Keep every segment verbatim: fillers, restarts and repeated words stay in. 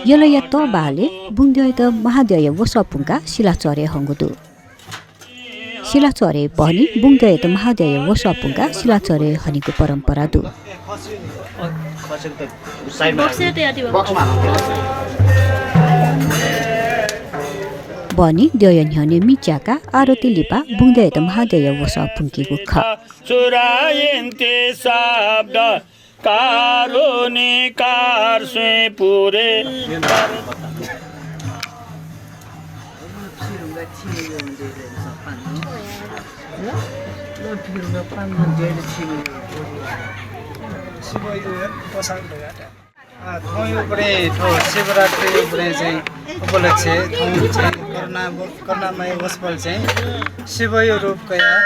यलया तःबालय् बुंगद्यःयात महाद्यःया वसः पुंकाः सिलाचह्रे हंगु दु। सिलाचह्रे बहनी बुंगद्यःयात महाद्यःया वसः पुंकाः सिलाचह्रे हनीगु परम्परा दु। बहनी द्यःया न्ह्यःने मि च्याकाः आरती लिपा बुंगद्यःयात महाद्यःया वसः पुंकीगु खः। चुरायन्ति शब्द कारुणिकार स्वयं पुरे। अ, थौंया उपरे थ्व शिवरात्रिया उपरे चाहिँ उपलक्ष्य थौं चाहिँ करुणा, करुणामय वसपोल चाहिँ शिवया रूप कयाः,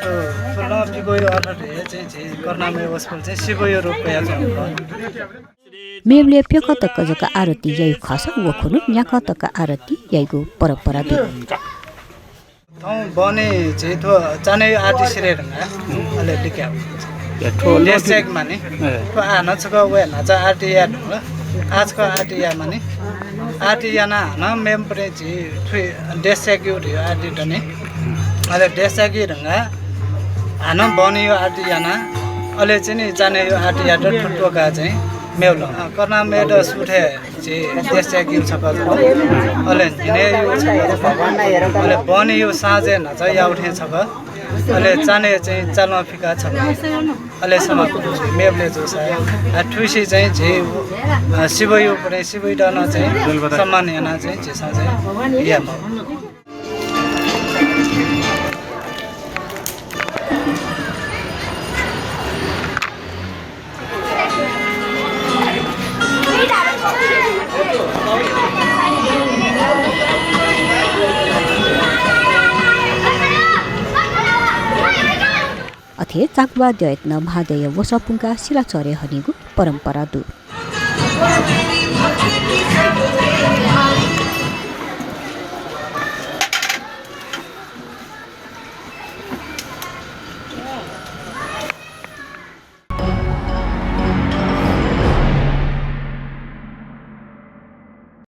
थ्व, थ्व लँ पिगोया अर्थ हे चाहिँ झी करुणामय वसपोल चाहिँ शिवया रूप कयाः चाहिँ। मेबलय् प्यखं तक जक आरती याइगु खःसा व खुन्हु न्याखं तक आरती याइगु परम्परा दु। थौं बहनी झी थ्व चान्हय् आरती सिधये धुंकाः अले लिक्याः। या, थ्व देश च्यायेके मानि। ए। थ्व आः नं छकः वये न्हाचः आरती याये धुंकल। आः छकः आरती याये मानि। आरती यानाः हानं मेम्ह पट्टि झी थुइ देश च्यायेकेगु धइगु आरती दनि। अले देश च्यायेके धुंकाः हानं बहनीया आरती यानाः अले चाहिँ नि चान्हय् आरती यायेत थ्व त्वःकाः चाहिँ मेबलय्। अ, करुणामयत सुथय् झी देश च्यायेकेगु छकः जुल। अले न्हिनय् याःगु छकः जुल। अले बहनीया साँझय् न्हाचः याःगु थें छकः। अले चान्हय् चाहिँ चालं फिकाः छकः। अले समाप्त जुल। मेबलय् जूसा, अ, थुइसे चाहिँ झी, अ, शिवया उपरे शिवयात नं चाहिँ सम्मान यानाः चाहिँ झीसं चाहिँ यायेमाः। अथे चाकबहादुरयात नं महाद्यःया वसः पुंकाः सिलाचह्रे हनीगु परम्परा दु।